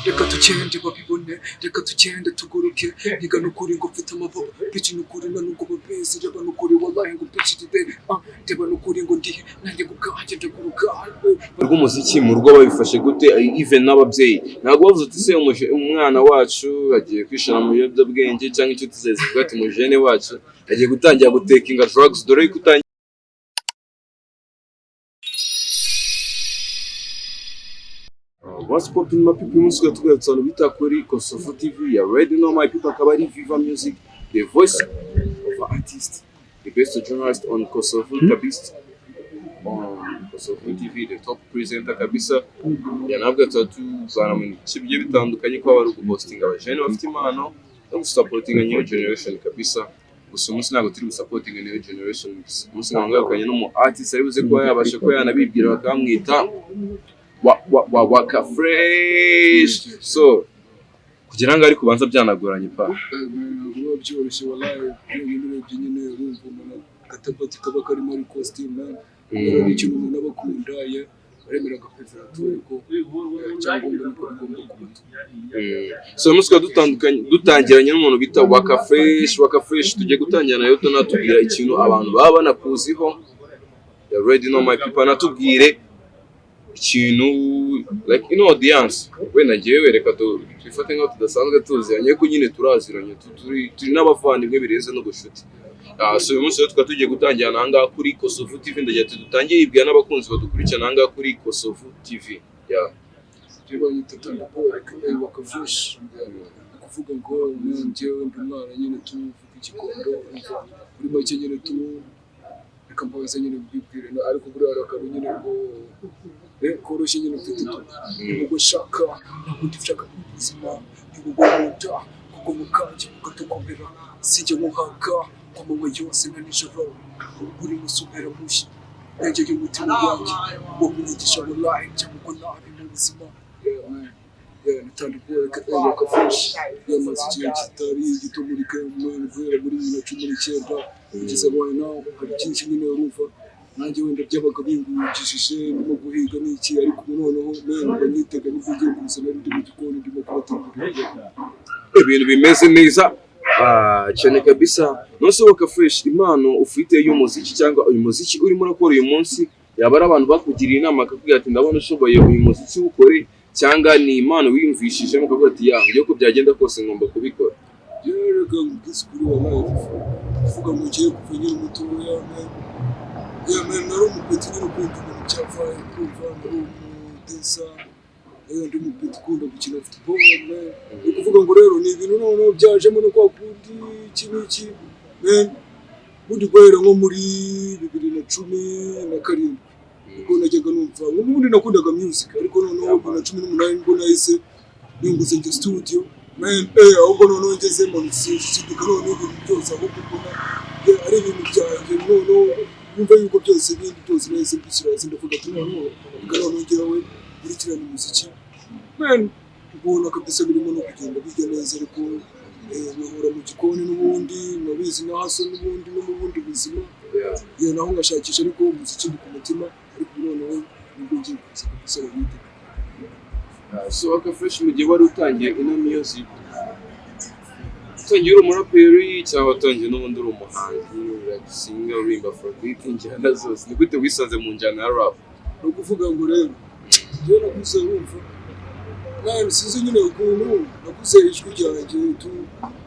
Reka tugende babibone, reka tugende tuguruke. Niga nukuri ngo mfite amababa, bitch, nukuri na nubwo babizi. Reba nukuri, wallahi ngo bitch today, reba nukuri ngo ndihe nanjye ngo ubwanjye ndaguruka. Rw'umuziki mu rugo babifashe gute? Even n'ababyeyi ntabwo bavuze uti se umwana wacu agiye kwishora mu biyobyabwenge, cyangwa inshuti ze zivuga ati umujene wacu agiye gutangira gutakinga drugs, dore yuko utangiye What's poppin, my people? Umunsi tukaba tugarutse ahantu bita kuri Kosovo TV ya Ready Know My People, akaba ari Viva Music, the voice of artist, the best journalist on Kosovo kabisa, on Kosovo TV, the top presenter kabisa. Ya nabwo tuba tuzana mu bice bigiye bitandukanye ko bari guhostinga abajene bafite impano no gusupportinga new generation kabisa. Gusa umunsi ntabwo turi gusupportinga new generation gusa, umunsi nkaba ngarukanye n'umu artist ari buze kuba yabasha kuba yanabibwira, bakamwita wa wa wa Waka Fresh. So kugira ngo ariko ubanza byanagoranye pa. Ntabwo biba byoroshye wallahi, byonyine urebye nyine urumva umuntu agatapati kaba karimo ariko still, man, kubera ni ikintu umuntu aba akunda, ye aremera agapevera tu, ariko icyangombwa niko bigomba kuba tu. So uyu munsi tukaba dutandukanye, dutangiranye n'umuntu bita Waka Fresh. Waka Fresh, tugiye gutangira nayo tunatubwira ikintu abantu baba banakuziho. You already know, my people, anatubwire ikintu like ino audience. Wenda njyewe reka twifate nk'aho tudasanzwe tuziranye, ariko nyine turaziranye, turi n'abavandimwe birenze n'ubushuti. So uyu munsi rero tukaba tugiye gutangira aha ngaha kuri Kosovo TV. Ndagira ati dutangire yibwira n'abakunzi badukurikirana aha ngaha kuri Kosovo TV. Yeah. Njyewe banyita Tanda Boy aka Waka Fresh. Ni ukuvuga ngo man, njyewe ndi umwana nyine tuvuga igikondo, urumva muri make nyine tu reka mbabaze nyine mbibwire, ariko buriya hari akantu nyine ngo koroshye nyine mfite tu. Nubwo nshaka, ntabwo ndishaka mu buzima, nibwo nkunda kuko mu kanjye mugatokomera, sijya muhaga ku manywa yose na nijoro, buri munsi umpera mushya negeye umutima wanjye wo kunyigisha wallahi cyangwa nabi mu buzima. Yeah, man. Yeah, ni Tanda Boy aka Waka Fresh. Yamaze igihe kitari gito muri game, man, guhera muri 2019 kugeza right now. Hari byinshi nyine urumva nanjye wenda byabaga bingungishije ndimo guhiga n'iki, ariko ubu noneho, man, mba nitega nibwo ngiye kuza, nari ndi mu gikoni ndimo kubategurira. Ibintu bimeze neza cyane kabisa. Nonese Waka Fresh, impano ufite y'umuziki cyangwa uyu muziki urimo urakora uyu munsi, yaba ari abantu bakugiriye inama bakakubwira ati ndabona ushoboye uyu muziki wukore, cyangwa ni impano wiyumvishijemo ukavuga ati ya njye uko byagenda kose ngomba kubikora? Reka nkubwize ukuri wallahi, kuvuga ngo ngiye kuva nkiri mutoya, man, yeah, man, nari umupeti nyine ukunda ibintu bya vibe, kumva nari umudancer, ndi umupeti ukunda gukina football, man. Ni ukuvuga ngo rero ni ibintu noneho byajemo no kwa kundi iki n'iki, man. Ubundi guhera nko muri 2017 ubwo najyaga numva ubundi nakundaga music, ariko noneho 2018 nibwo nahise ninguze njya studio, man, ahubwo noneho ngezemo nsiduka noneho ibintu byose ahubwo mbona ari ibintu byanjye, noneho numva yuko byose ibindi byose nahise mbishyira hasi, ndavuga ati noneho reka noneho njyewe nkurikirane umuziki, man. Ubona kabisa birimo no kugenda bijya neza, ariko nkahora mu gikoni n'ubundi nabizi na hustle n'ubundi no mu bundi buzima, yeah, naho ngashakisha, ariko umuziki ndi ku mutima, ariko ubu noneho nibwo ngiye kuza kabisa banyite. So Waka Fresh, mu gihe wari utangiye ino music, utangiye uri umuraperi cyangwa watangiye n'ubundi uri umuhanzi, like singer, uririmba afrobeat, injyana zose, ni gute wisanze mu njyana ya rap? Ni ukuvuga ngo rero njyewe nakuze wumva, mwana, sinzi nyine ukuntu nakuze ijwi ryanjye tu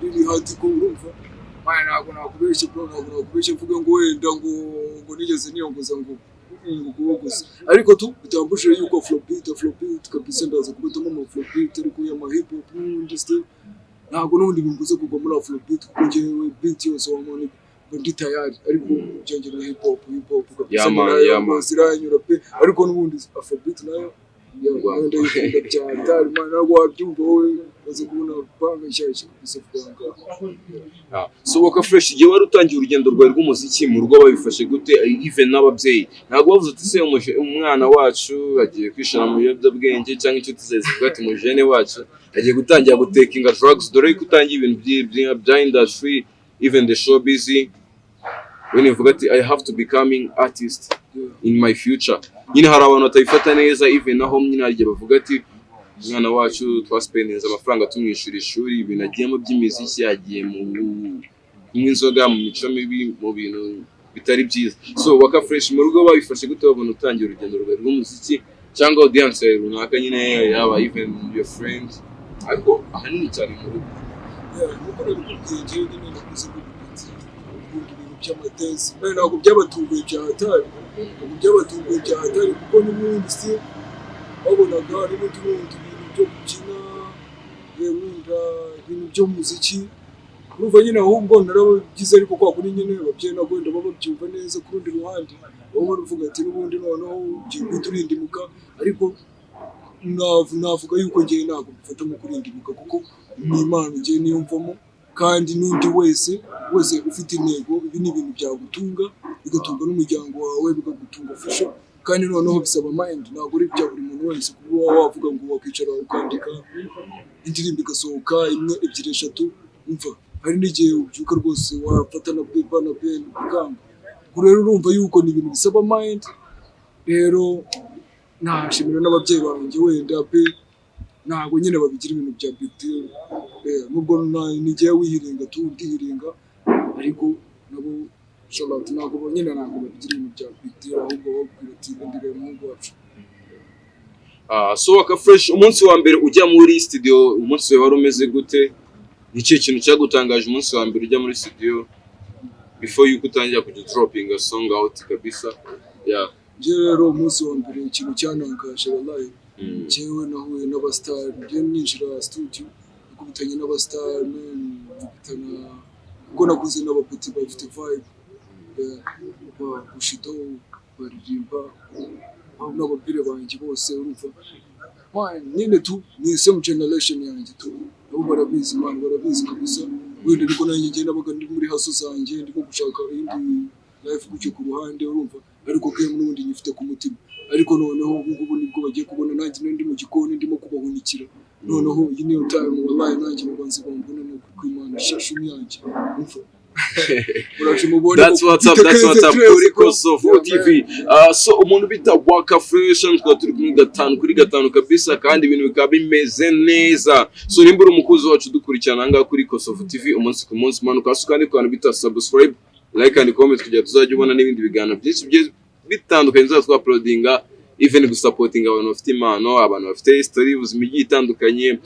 riri hardcore, urumva, mwana, ntabwo nakubeshye bro, ntabwo nakubeshye mvuga ngo wenda ngo nigeze niyongoza ngo kubogoza, ariko tu bitambujije yuko afrobeat kabisa ndaza kubatamo ama afrobeat, ariko y'ama hip hop n'ubundi still ntabwo n'ubundi bimbuza kugwa muri afrobeat, kuko njyewe beat yose wamana mba ndi tayari, ariko byanjye ni hip hop, hip hop kabisa. Yeah, man, nayo yeah, man. rwose iranyura pe, ariko n'ubundi afrobeat nayo nayo ndayikunda bya hatari, man. Ntabwo wabyumva wowe umaze kubona banga nshyashya kabisa banga. So Waka Fresh, igihe wari utangiye urugendo rwawe rw'umuziki, mu rugo babifashe gute? Even n'ababyeyi ntabwo bavuze uti se umwana wacu agiye kwishora mu biyobyabwenge, cyangwa inshuti ze zivuga ati umujene wacu agiye gutangira gutakinga drugs, dore yuko utangiye ibintu bya industry, even the showbiz, when uvuga ati I have to becoming artist in my future? Nyine hari abantu batabifata neza, even naho nyine hari igihe bavuga ati Umwana wacu twaspendinze amafaranga tumwishyura ishuri, ibintu agiyemo by'imiziki, yagiye mu kunywa inzoga, mu mico mibi, mu bintu bitari byiza. So Waka Fresh, mu rugo babifashe gute babona utangiye urugendo rwawe rw'umuziki, cyangwa audience yawe runaka nyine, yaba even your friends, ariko ahanini cyane mu rugo? Yeah, nkuko nabikubwiye, njyewe nyine nakuze mbibutse nkunda ibintu by'amatezi. Mbere ntabwo byabatunguye bya hatari, ntabwo byabatunguye bya hatari, kuko n'ubundi si babonaga n'ubundi nkunda ibintu byo kubyina, nkunda ibintu by'umuziki. Urumva nyine ahubwo narabigize, ariko kwa kuri nyine ababyeyi ntabwo wenda baba babyumva neza. Ku rundi ruhande baba bavuga ati n'ubundi noneho ugiye guhita urindimuka, ariko navuga yuko ngewe ntabwo mbifata nko kurindimuka, kuko ni impano ngewe niyumvamo, kandi n'undi wese wese ufite intego, ibi ni ibintu byagutunga, bigatunga n'umuryango wawe, bikagutunga fasho. Kandi noneho bisaba mind, ntabwo ari ibya buri muntu wese kuba wavuga ngo wakwicara ukandika indirimbo igasohoka imwe, ebyiri, eshatu. Umva, hari n'igihe ubyuka rwose wafata na paper na pen bikanga. Ubwo rero urumva yuko ni ibintu bisaba mind. Rero nashimira n'ababyeyi banjye wenda pe, ntabwo nyine babigira ibintu bya big deal. Nubwo nigiye wihiringa tu, ndihiringa, ariko nabo shout out, ntabwo nyine ntabwo babigira ibintu bya big deal, ahubwo babwira ati ndire umuhungu wacu. Ah, so Waka Fresh, umunsi wa mbere ujya muri studio, umunsi wawe wari umeze gute? Ni ikihe kintu cyagutangaje umunsi wa mbere ujya muri studio, before yuko utangira kujya dropping a song out kabisa? Yeah. Njye rero umunsi wa mbere ikintu cyantangaje, wallahi, njyewe nahuye n'abasitari. Njyewe ninjira studio nakubitanye n'abasitari man, nkubitana kuko nakuze n'abapeti bafite vibe. Yeah, ba Bushido baririmba n'abapire banjye bose. Urumva man, nyine tu ni same generation yanjye tu, nabo barabizi man, barabizi kabisa. Wenda niko nanjye njye nabaga ndi muri hustle zanjye, ndimo gushaka iyindi life gutyo ku ruhande, urumva, ariko game n'ubundi nyifite ku mutima. Ariko noneho ubu ngubu nibwo bagiye kubona nanjye nari ndi mu gikoni ndimo kubahunikira. Noneho iyi niyo time, wallahi, nanjye mubanze bambone, ni ukuri kw'Imana, shashumi yanjye, umva, muraje mubone. That's what's up, that's what's up kuri Kosovo TV. So umuntu bita Waka Fresh, tukaba turi kumwe gatanu kuri gatanu kabisa, kandi ibintu bikaba bimeze neza. So nimba uri umukunzi wacu dukurikirana aha ngaha kuri Kosovo TV umunsi ku munsi, manuka hasi kandi ku kantu bita subscribe, like and comment, kugira tuzajya ubona n'ibindi biganiro byinshi bigiye bitandukanye tuzajya twauploadinga, even gusupportinga abantu bafite impano, abantu bafite story y'ubuzima igiye itandukanye.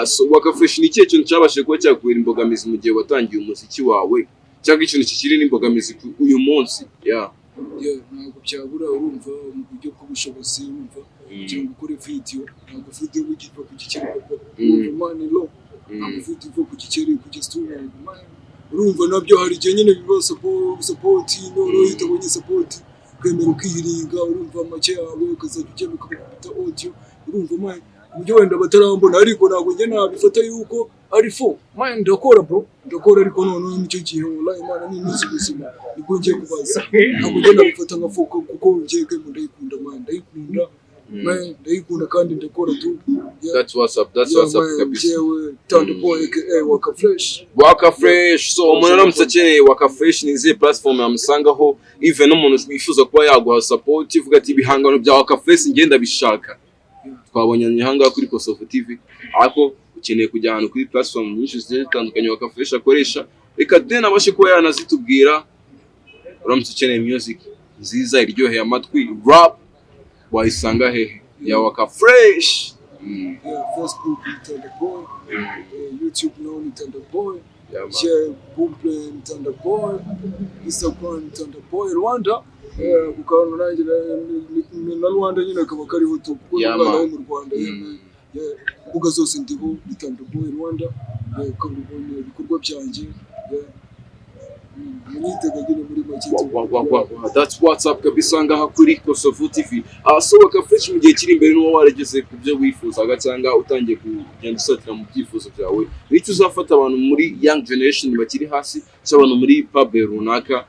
So Waka Fresh, ni ikihe kintu cyabashije kuba cyakubera imbogamizi mu gihe watangiye umuziki wawe, cyangwa ikintu kikiri n'imbogamizi uyu munsi? Yeah. Yeah, ntabwo byabura. Urumva mu buryo bw'ubushobozi, urumva, kugira ngo ukore video, ntabwo video iva ku gikeri, papa. Urumva man, lo ntabwo video iva ku gikeri kugeza ubu man. Urumva nabyo hari igihe nyine biba support, noneho iyo utabonye support ukemera ukihiringa, urumva, make yawe ukazajya ugenda ukabikubita audio. Urumva man, uburyo wenda batarambona, ariko ntabwo njye nabifata yuko ari fo man. Ndakora bro, ndakora, ariko noneho nicyo gihe, wallahi Imana ni iminsi ubuzima nibwo ngiye kubaza. Ntabwo njye nabifata nka fo, kuko njye game ndayikunda man, ndayikunda man, ndayikunda kandi ndakora tu. Yeah. That's what's up, that's Yeah, what's up man, kabisa. Njyewe Thunder Boy aka Waka Fresh. Waka Fresh. So umuntu aramutse akeneye Waka Fresh, ni izihe platform yamusangaho? Even n'umuntu wifuza kuba yaguha support, uvuga ati ibihangano bya Waka Fresh ngenda bishaka, twabonye aha ngaha kuri Kosovo TV, ariko ukeneye kujya ahantu kuri platform nyinshi zigiye zitandukanye Waka Fresh akoresha, reka then abashe kuba yanazitubwira. Uramutse ukeneye music nziza iryoheye amatwi, rap, wayisanga hehe ya Waka Fresh? Yeah, Facebook ni Thunder Boy, YouTube naho ni Thunder Boy. Yeah, man. Yeah, Boomplay ni Thunder Boy, Instagram ni Thunder Boy Rwanda. Ku kantu nanjye na Rwanda nyine kaba kariho tu, kuko ni Yeah, umwana man. wo mu Rwanda. Yeah, man. Yeah, imbuga zose ndiho ni Thunder Boy Rwanda. Yeah, ukaba ubonye ibikorwa byanjye. Yeah. Munyitega nyine muri make tu. Wa, wa, wa, wa. That's what's up kabisa ngaha kuri Kosovo TV. So Waka Fresh, mu gihe kiri imbere n'uba warageze ku byo wifuzaga cyangwa utangiye kugenda usatira mu byifuzo byawe, nicyo uzafata abantu muri young generation bakiri hasi, cyangwa abantu muri pub runaka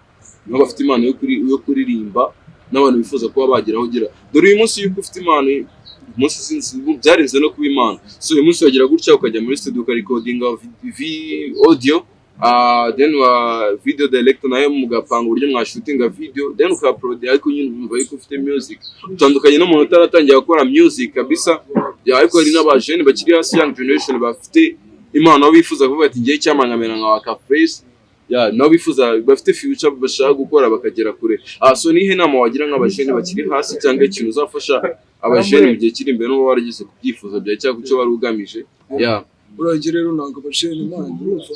nabo bafite impano yo kuririmba, n'abantu bifuza kuba bagera aho ugera? Dore uyu munsi yuko ufite impano, uyu munsi sinzi byarenze no kuba impano. So uyu munsi wagira gutya ukajya muri studio ukarecordinga audio. Then wa video director nayo mugapanga uburyo mwashootinga video, then ukaupload, ariko nyine umva yuko ufite music, utandukanye n'umuntu utaratangira gukora music kabisa. Yeah, ariko hari n'abajene bakiri hasi, young generation, bafite impano, aho bifuza kuvuga ati: "Ngiye icyamangamira nka Waka Fresh." Yeah, nabo bifuza, bafite future, bashaka gukora bakagera kure. So nihe nama wagira nk'abajene bakiri hasi, cyangwa ikintu uzafasha abajene mu gihe kiri imbere, n'uba warageze ku byifuzo byawe cyangwa ku cyo wari ugamije? Yeah. Urangiye rero, ntabwo abajene, man, urumva,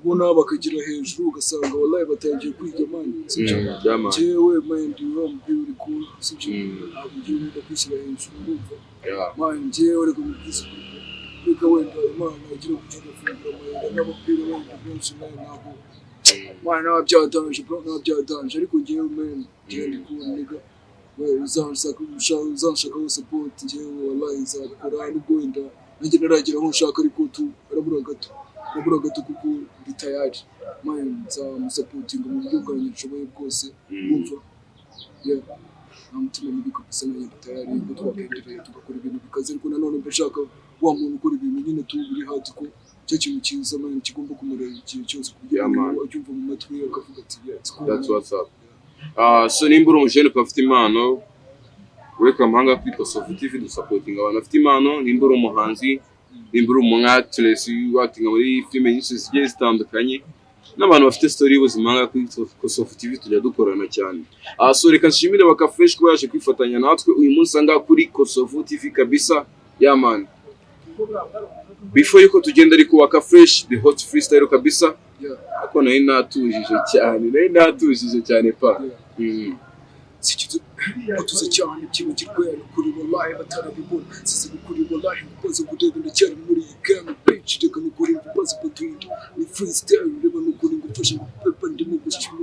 ubona bakagera hejuru, ugasanga wallahi batangiye kwiga, man, sibyo? Yeah, man. Jewe, man, ndi uri cool, sibyo? Ntabwo ngiye nkunda kwishyira hejuru, urumva? Man, njyewe reka mubwize ukuri, reka wenda Imana igira kugira igafungura amayira n'abapira wenda benshi, man, ntabwo, man, nta byatanje, bro, nta byatanje, ariko njyewe, man, njyewe ndi cool, nigga. We uzanshakaho support, njyewe wallahi nzabikora, nubwo wenda nanjye ntaragera aho nshaka, ariko tu arabura gato, arabura gato, kuko ndi tayari, man, nzamusupportinga mu buryo bwanjye nshoboye bwose. Urumva, yeah, nta mutima mubi kabisa, nanjye ndi tayari yuko twakendereye tugakora ibintu bikaze, ariko nanone mba nshaka wa muntu ukora ibintu nyine tu biri hard, ko cyo kintu cyiza, man, kigomba kumureba igihe cyose, kugira Yeah, man. ngo acyumva mu matwi ye akavuga ati: "Yeah, it's cool." That's what's up. So nimba uri umujene ukaba ufite impano, welcome hanga kuri Kosovo TV, dusupportinga abantu bafite impano. Nimba uri umuhanzi, nimba uri umu actress watinga muri filime nyinshi zigiye zitandukanye, n'abantu bafite story y'ubuzima, hanga kuri Kosovo TV tujya dukorana cyane. So reka nshimire Waka Fresh kuba yaje kwifatanya natwe uyu munsi aha kuri Kosovo TV kabisa. Yeah, man. Before yuko tugenda ariko, Waka Fresh, the hot freestyle kabisa. Ariko nari natujije cyane, nari natujije cyane pa. Sikize utuze cyane, byibagirwe kuri wallahi batarabibona, size kuri wallahi ngubaze ngo ndebe, ndacyari muri iyi game, bitch, reka nukuri ngubaze batundi ni freestyle, reba nukuri ngufashe ngo pepa ndimo gushyira.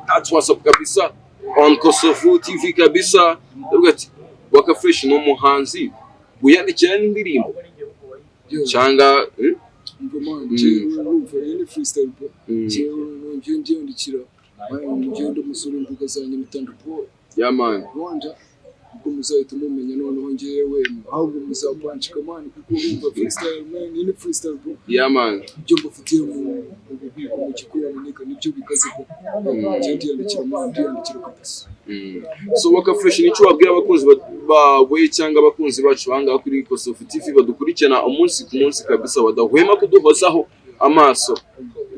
That's what's up kabisa on Kosovo TV kabisa. Ndavuga ati Waka Fresh ni umuhanzi wiyandikira n'indirimbo cyangwa, eh? Umva, man, njyewe urumva iyi ni freestyle, bro. Njyewe njyewe ndiyandikira, man, njyewe umusore, imbuga zanjye ni Thunder Boy. Yeah, man. Rwanda, ubwo muzahita mumenya noneho njyewe, ahubwo muzapanchika, man, kuko urumva freestyle, man, iyi ni freestyle, bro. Yeah, man. Ibyo mbafitiye mu bubiko, mu gikoni, nika nibyo bikaze bro. Njyewe ndiyandikira, man, ndiyandikira kabisa. So Waka Fresh, nicyo wabwira abakunzi bawe cyangwa abakunzi bacu bangaha kuri Kosovo TV badukurikirana umunsi ku munsi kabisa, badahwema kuduhozaho amaso?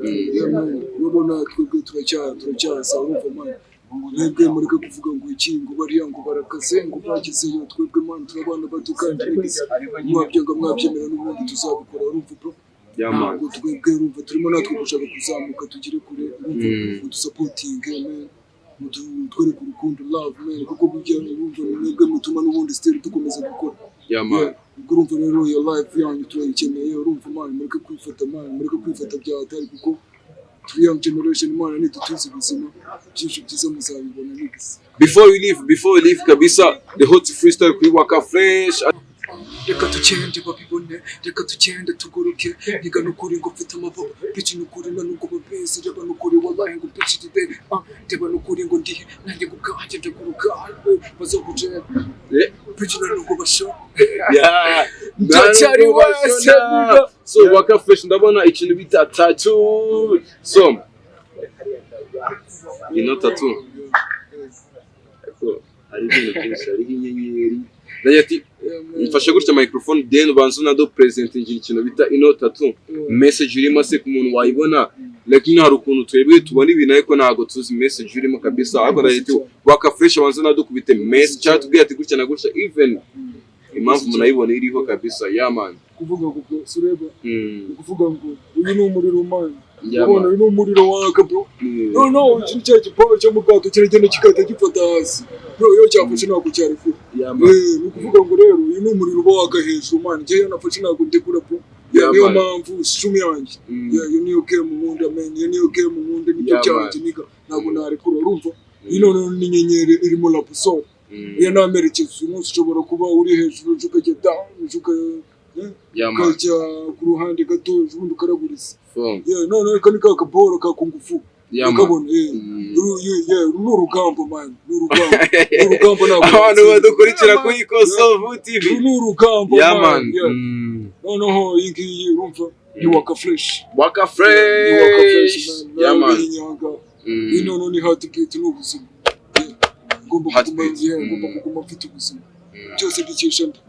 Yeah, man, urabona twebwe turacyaza, urumva, man, mwebwe mureke kuvuga ngo iki, ngo bariya ngo barakaze, ngo bagezeyo. Twebwe, man, turi abana bato kandi nigeze mwabyanga mwabyemera, n'ubundi tuzabikora, urumva, bro? Yeah, man. Ntabwo twebwe, urumva, turimo natwe gushaka kuzamuka tugere kure, urumva? Mudusupportinge, man, mutwereke urukundo, love, man, kuko burya urumva ni mwebwe mutuma n'ubundi still dukomeza gukora. Yeah, man. Yeah, ubwo urumva rero iyo life yanyu turayikeneye, urumva, man, mureke kwifata, man, mureke kwifata bya hatari, kuko turi young generation. Imana nidutuze ubuzima, byinshi byiza muzabibona, niggas. Before we leave kabisa, the hot freestyle kuri Waka Fresh. Reka tugende babibone, reka tugende tuguruke, nigga, nukuri ngo mfite amababa, bitch, nukuri na nubwo babizi, reba nukuri wallahi ngo bitch today, ah, reba nukuri ngo ndihe nanjye ngo ubwanjye ndaguruka, bazakucera, bitch, na nubwo basha. Ndacyari wese, nigga. So Waka Fresh, ndabona ikintu bita tattoo. So ino tattoo ariko hari ibintu byinshi, hariho inyenyeri. Ndagira ati mfashe gutya microphone, then ubanza unado presenting ikintu bita ino tattoo, message irimo se ku muntu wayibona. Like ino hari ukuntu twebwe tubona ibintu ariko ntabwo tuzi message irimo kabisa, ariko ndagira ati Waka Fresh abanza unadukubite message cyangwa tubwire ati gutya na gutya, even impamvu umuntu ayibona iriho kabisa. Yeah, man. Kuvuga ngo bro, sureba, ni ukuvuga ngo uyu ni umuriro, man. Yeah, Urabona man. uyu ni umuriro waka, bro. No, no, iki ni cya giporo cyo mu bwato kiragenda kigahita gifata hasi, bro, iyo cyafashe ntabwo cyarekura. Yeah, man. Ni ukuvuga ngo rero uyu ni umuriro uba waka hejuru, man, njyewe iyo nafashe ntabwo ndekura, bro. Yeah, Yeah, niyo man. mpamvu shumi yanjye. Yeah, iyo niyo game nkunda, man, iyo niyo game nkunda, nibyo byanjye, nigga, ntabwo narekura, urumva? Iyi noneho ni inyenyeri irimo la boussole. Iyo ni amerekezo. Uyu munsi ushobora kuba uri hejuru, ejo ukajya down, ejo Yeah, man. ukajya ku ruhande gato, ejo ubundi ukaraguriza. Phone. Yeah, noneho aka ni ka kaboro ka kungufu. Yeah, man. Ukabona, yeah, uru ni urugamba, man, ni urugamba, ni urugamba, ntabwo Abantu watsinda. badukurikira Yeah, kuri man. Kosovo TV. Uru ni urugamba, Yeah, man. man. Yeah. Noneho iyi ngiyi, urumva, ni Waka Fresh. Waka Ni Waka Fresh, Fresh. man. Yeah, man. Nawe inyanga. Iyi noneho ni heartbeat, ni ubuzima. Yeah. Ngomba kuguma, Heartbeat. yeah, ngomba kuguma mfite ubuzima. Byose mbikesha nde?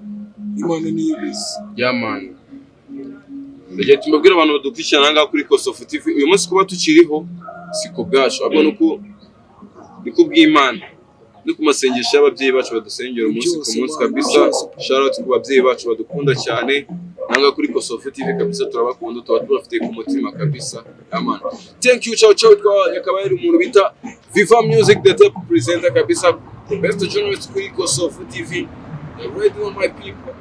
Imana niyo ibizi. Yeah, man. Ndagiye tubabwira abantu badukurikirana aha ngaha kuri Kosovo TV, uyu munsi kuba tukiriho si ku bwacu, ahubwo ni ku bw'Imana no ku masengesho y'ababyeyi bacu badusengera umunsi ku Byose, munsi man, kabisa. byose. Shout out ku babyeyi bacu badukunda cyane nanga kuri Kosovo TV kabisa, turabakunda, tuba tubafite ku mutima kabisa. Yeah, man. Thank you, ciao ciao. Akaba yari umuntu bita Viva Music, the top presenter kabisa, the best journalist kuri Kosovo TV, the radio, my people.